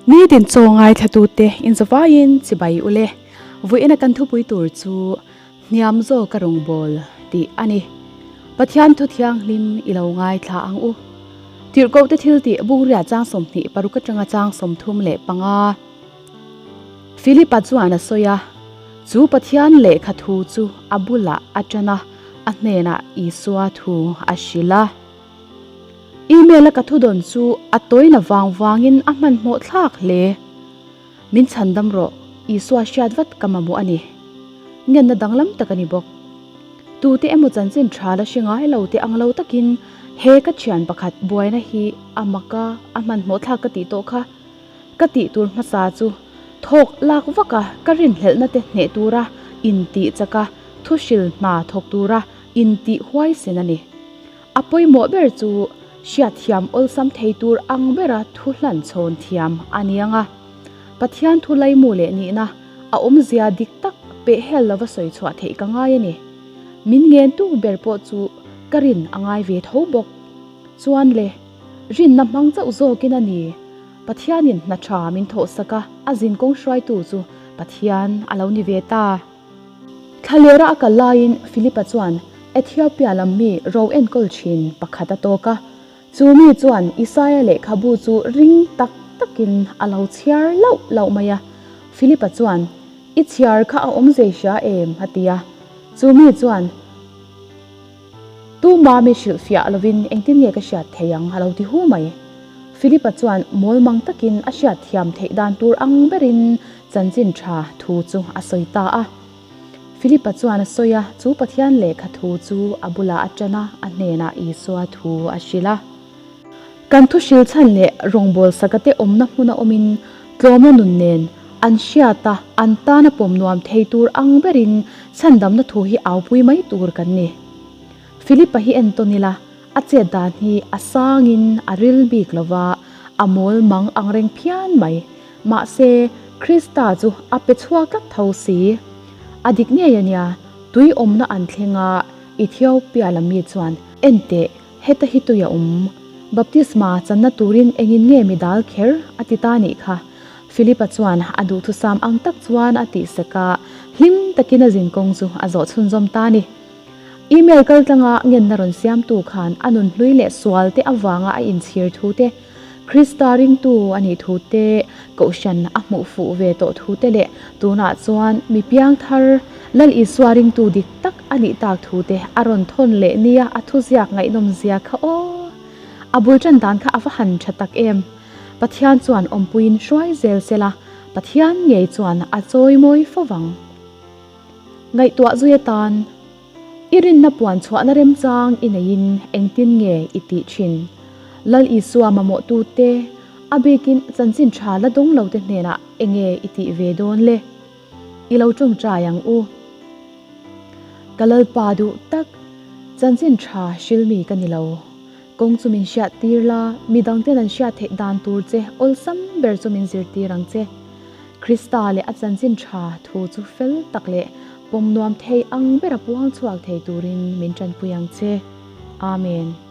Nitin chaw ngaithlatute inzawvaiin chibai ule. Vawiina kan thupui tur chu hniam zawk a rawngbâwl tih a ni. Pathian thu thianghlim i lo ngaithla ang u. Tirhkohte thil tih bungria chang 26 atanga chang 35. Philipa chuan a sawi a, Chu Pathian lehkha thu chu a bulah a ṭan a, a hnenah Isua thu a hrilh a. Email a ka thudawn chu a tawina vang vangin a hmanhmawh thlak hle. Min chhandam rawh, Isua hriat vat ka mamawh a ni. Ngenna danglam tak a ni bawk. Tute emaw chanchin tha la hre ngai lo te ang lo takin he ka thian pakhat buaina hi a mak a, a hmanhmawh thlak ka tih tawh kha. Ka tih tur hmasa chu thawk lak vak a, ka rinhlelhna te hneh tura intih chak a, thuhril hna thawk tura intih huaisen a ni. A pawimawh ber chu hriatthiam awlsam thei tur ang bera thu hlan chhawn thiam a ni ang a. Pathian thu laimu leh nihna a awmzia dik tak pehhel lova sawi chhuah theih ka ngai a ni. Min ngentu ber pawh chu ka rin a ngai ve tho bawk. Chuan le, rinna hmang chauh zawkin a ni. Pathianin hna tha min thawhsak a, a zinkawng hruaitu chu Pathian a lo ni ve ta. Thlalera a kal laiin Philipa chuan Ethiopia lam mi ro enkawl thin pakhat a tawk a. Chu mi chuan Isaia lehkhabu chu ring tak takin a lo chhiar lauh lauh mai a. Philipa chuan, I chhiar kha a awm zei hria em? a ti a. Chu mi chuan, Tuma mi hrilhfiah lovin engtin nge ka hriat thei ang? a lo ti hu mai. Philipa chuan mawlmang takin a hriat thiam theih dan tur ang berin Chanchin tha thu chu a sawi ta a. Philipa chuan a sawi a, chu Pathian lehkha thu chu a bulah a ṭan a, a hnenah Isua thu a hrilh a. Kan thu hril chhan leh rawngbâwl sakate awmna hmuna awmin tlawmna nun nen an hriat a, an tana pawm nuam thei tur ang berin chhandamna thu hi aupui mai tur kan ni. Philipa hi entawn ila, a chet dan hi a sangin a ril bik lo va, a mawl mang ang reng phian mai. Mahse, Krista chu a pe chhuak tlat tho si. A dik ngei a nia, tui awmna an thleng a, Ethiopia lam mi chuan, Enteh, heta hi tui a awm. Baptisma channa turin engin nge mi dal kher? a ti ta nih kha. Philipa chuan a duhthusam ang tak chuan a tihsek a, hlim takin a zinkawng chu a zawh chhunzawm ta ni. Email kaltlanga ngenna rawn siamtu khan a nunhlui leh sualte avanga a inchhir thu te, Krista ringtu a nih thu te, Kohhran a hmuh fuh ve tawh thu te leh tunah chuan mi piangthar Lal Isua ringtu dik tak a nih tak thu te a rawn thawn leh nia a thuziak ngaihnawm zia kha aw! A bul tan dan kha a va han tha tak em! Pathian chuan awmpuiin hruai zel sela, Pathian ngei chuan a chawimawi fo vang. Ngaihtuah zui atan, I rinna puan chhuahna remchang i neiin engtin nge i tih thin? Lal Isua mamawhtute, a bikin chanchin tha la dawng lote hnenah enge i tih ve dawn le? I lo tawngtai ang u. Ka Lalpa duh tak, chanchin tha hrilmi ka ni lo. Kawng chu min hriat tir la, mi dangten an hriat theih dan tur che awlsam ber chu min zirtir ang che. Krista leh a chanchin tha thu chu fel tak leh pawm nuam thei ang bera puang chhuak thei turin min tanpui ang che. Amen.